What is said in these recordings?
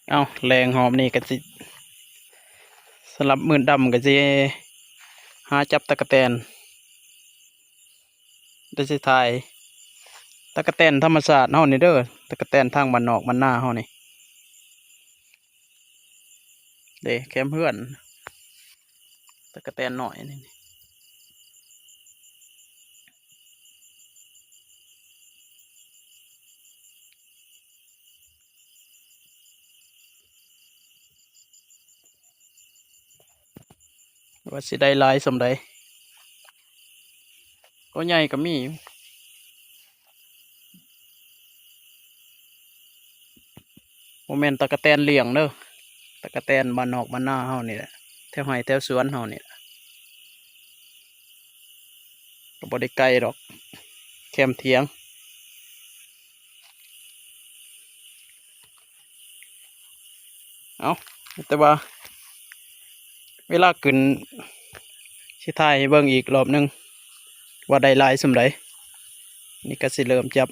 ເອົ້າ ແລງຮອບນີ້ກໍຊິ ສຳລັບມື້ດຳກໍຊິຫາຈັບຕະກະແຕນ ແຕ່ຊິຖ່າຍຕະກະແຕນທຳມະຊາດເຮົານີ້ເດີ ຕະກະແຕນທາງບ້ານນອກບ້ານນາເຮົານີ້ເດ້ ແຄມເຮືອນ ຕະກະແຕນນ້ອຍນີ້. ວ່າຊິໄດ້ຫຼາຍສ່ຳໃດ ໂຕໃຫຍ່ກໍມີຢູ່ ບໍ່ແມ່ນຕະກະແຕນລ້ຽງເດີ ຕະກະແຕນບ້ານນອກບ້ານນາເຮົານີ້ແຫຼະ ແຖວໄຮ່ແຖວສວນເຮົານີ້ແຫຼະ ກໍບໍ່ໄດ້ໄກດອກ ແຄມຖຽງ. ເອົ້າ ແຕ່ວ່າເວລາຂຶ້ນ ຊິຖ່າຍໃຫ້ເບິ່ງອີກລອບໜຶ່ງ ວ່າໄດ້ຫຼາຍສ່ຳໃດ. ນີ້ກໍຊິເລີ່ມຈັບ.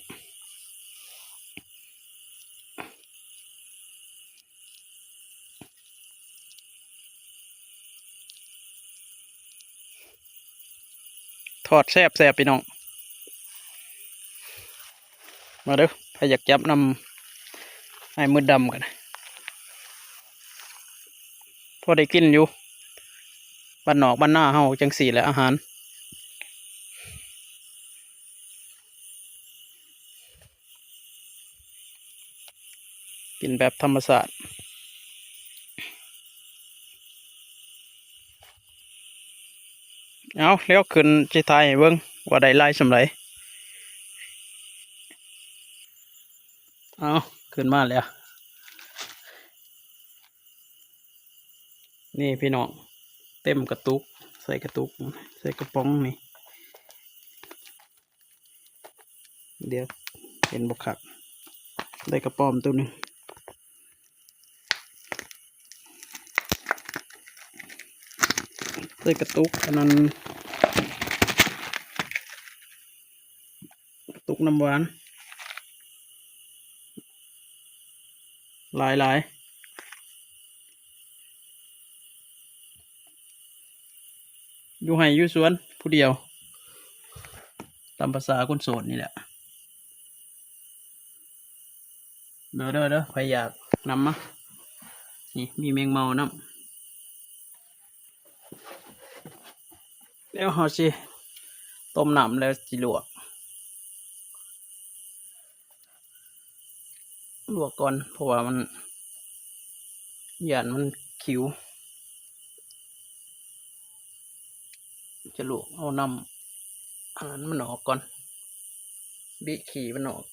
ທອດແຊບໆ ພີ່ນ້ອງ ມາເດີ ໃຜຢາກຈັບນຳອ້າຍມືດຳກໍໄດ້ ພໍໄດ້ກິນຢູ່ ບ້ານນອກບ້ານນາເຮົາຈັ່ງຊີ້ແຫຼະ ອາຫານ ກິນແບບທຳມະຊາດ. ເອົາ ແລ້ວຂຶ້ນຊິຖ່າຍໃຫ້ເບິ່ງວ່າໄດ້ຫຼາຍສ່ຳໃດ. ເອົາ ຂຶ້ນມາແລ້ວ ນີ້ພີ່ນ້ອງ ເຕັມກະຕຸກ ໃສ່ກະຕຸກ ໃສ່ກະປ໋ອງນີ້. ດຽວເຫັນບໍ່ຄັກ ໄດ້ກະປ໋ອມໂຕໜຶ່ງ ໃສ່ກະຕຸກອັນນັ້ນ ກະຕຸກນ້ຳຫວານ ຫຼາຍໆ. ຢູ່ໄຮ່ຢູ່ສວນຜູ້ດຽວ ຕາມພາສາຄົນໂສດນີ້ແຫຼະ. ເດີໆໆ ໃຜຢາກນຳມາ ນີ້ມີແມງເມົານຳ. ແລ້ວເຮົາຊິຕົ້ມນ້ຳ ແລ້ວຊິລວກ ລວກກ່ອນ ເພາະວ່າມັນ ຢ້ານມັນຂິວ ຈະລວກເອົານ້ຳອັນນັ້ນມັນອອກກ່ອນ ບິຂີ້ມັນອອກ.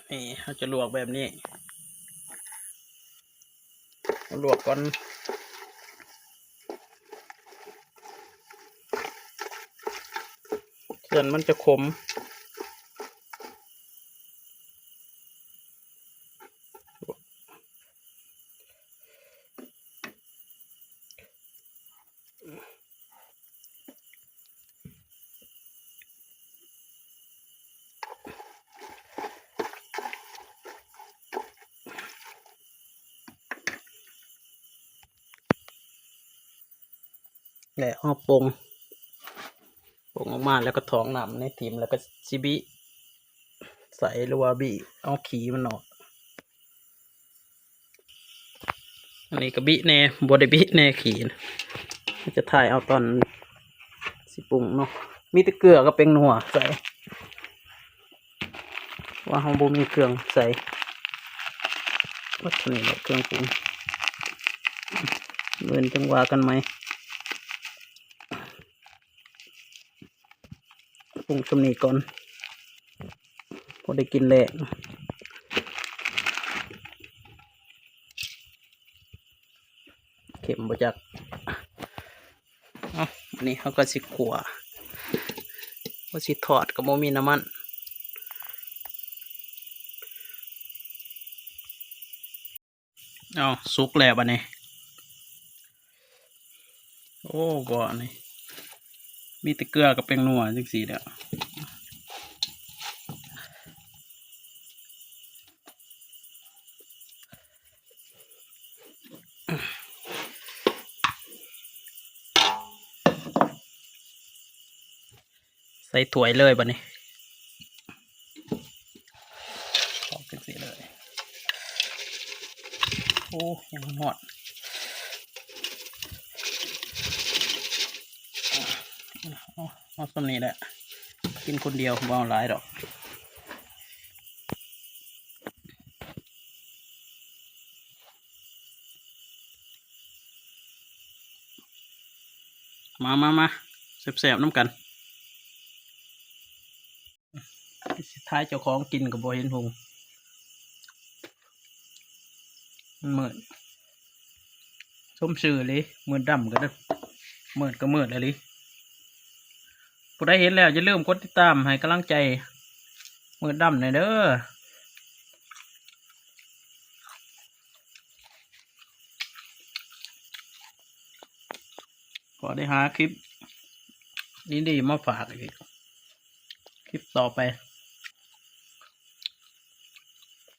ນີ້ ເຮົາຈະລວກແບບນີ້ ເອົາລວກກ່ອນ ເຄື່ອງມັນຈະຂົມ. ແລະເອົາປົງ ປົງອອກມາ ແລ້ວກໍຖອງນ້ຳໃນຖິ້ມ ແລ້ວກໍຊິບິໃສ່ ຫຼືວ່າບິເອົາຂີ້ມັນອອກ. ອັນນີ້ກໍບິແດ່ ບໍ່ໄດ້ບິແດ່ ຂີ້ນະ ຈະຖ່າຍເອົາຕອນຊິປຸງເນາະ. ມີແຕ່ເກືອກັບແປ້ງນົວໃສ່ ວ່າເຮົາບໍ່ມີເຄື່ອງໃສ່. ໝົດເທົ່ານີ້ແຫຼະເຄື່ອງປຸງ ມື້ອື່ນຈັ່ງວ່າກັນໃໝ່. ປຸງຊ່ຳນີ້ກ່ອນ ພໍໄດ້ກິນແລ້ວ. ເຄັມບໍ່ຈັກ. ເອົ້າ ບາດນີ້ເຮົາກໍຊິຂົ້ວ ວ່າຊິທອດກໍບໍ່ມີນ້ຳມັນ. ເອົາ ສຸກແລ້ວບາດນີ້. ໂອ້ ບໍ່ ອັນນີ້ມີແຕ່ເກືອກັບແປ້ງນົວຈັ່ງຊີ້ແຫຼະ. ໃສ່ຖ້ວຍເລີຍບາດນີ້ ອອກຈັ່ງຊີ້ເລີຍ. ໂອ້ ຍັງຮ້ອນ. ເອົາ ເອົາສ່ຳນີ້ແຫຼະ ກິນຄົນດຽວ ບໍ່ເອົາຫຼາຍດອກ. ມາ ມາ ມາ ແຊບໆນຳກັນ. ຊິຖ່າຍເຈົ້າຂອງກິນກໍບໍ່ເຫັນຫຸງ ມັນມືດ. ສົມຊື່ອີ່ຫຼີ ມືດດຳກໍເດີ ມືດກໍມືດອີ່ຫຼີ. ຜູ້ໃດເຫັນແລ້ວຢ່າລືມກົດຕິດຕາມໃຫ້ກຳລັງໃຈມືດດຳແດ່ເດີ. ກໍໄດ້ຫາຄລິບດີໆມາຝາກອີກ ຄລິບຕໍ່ໄປ.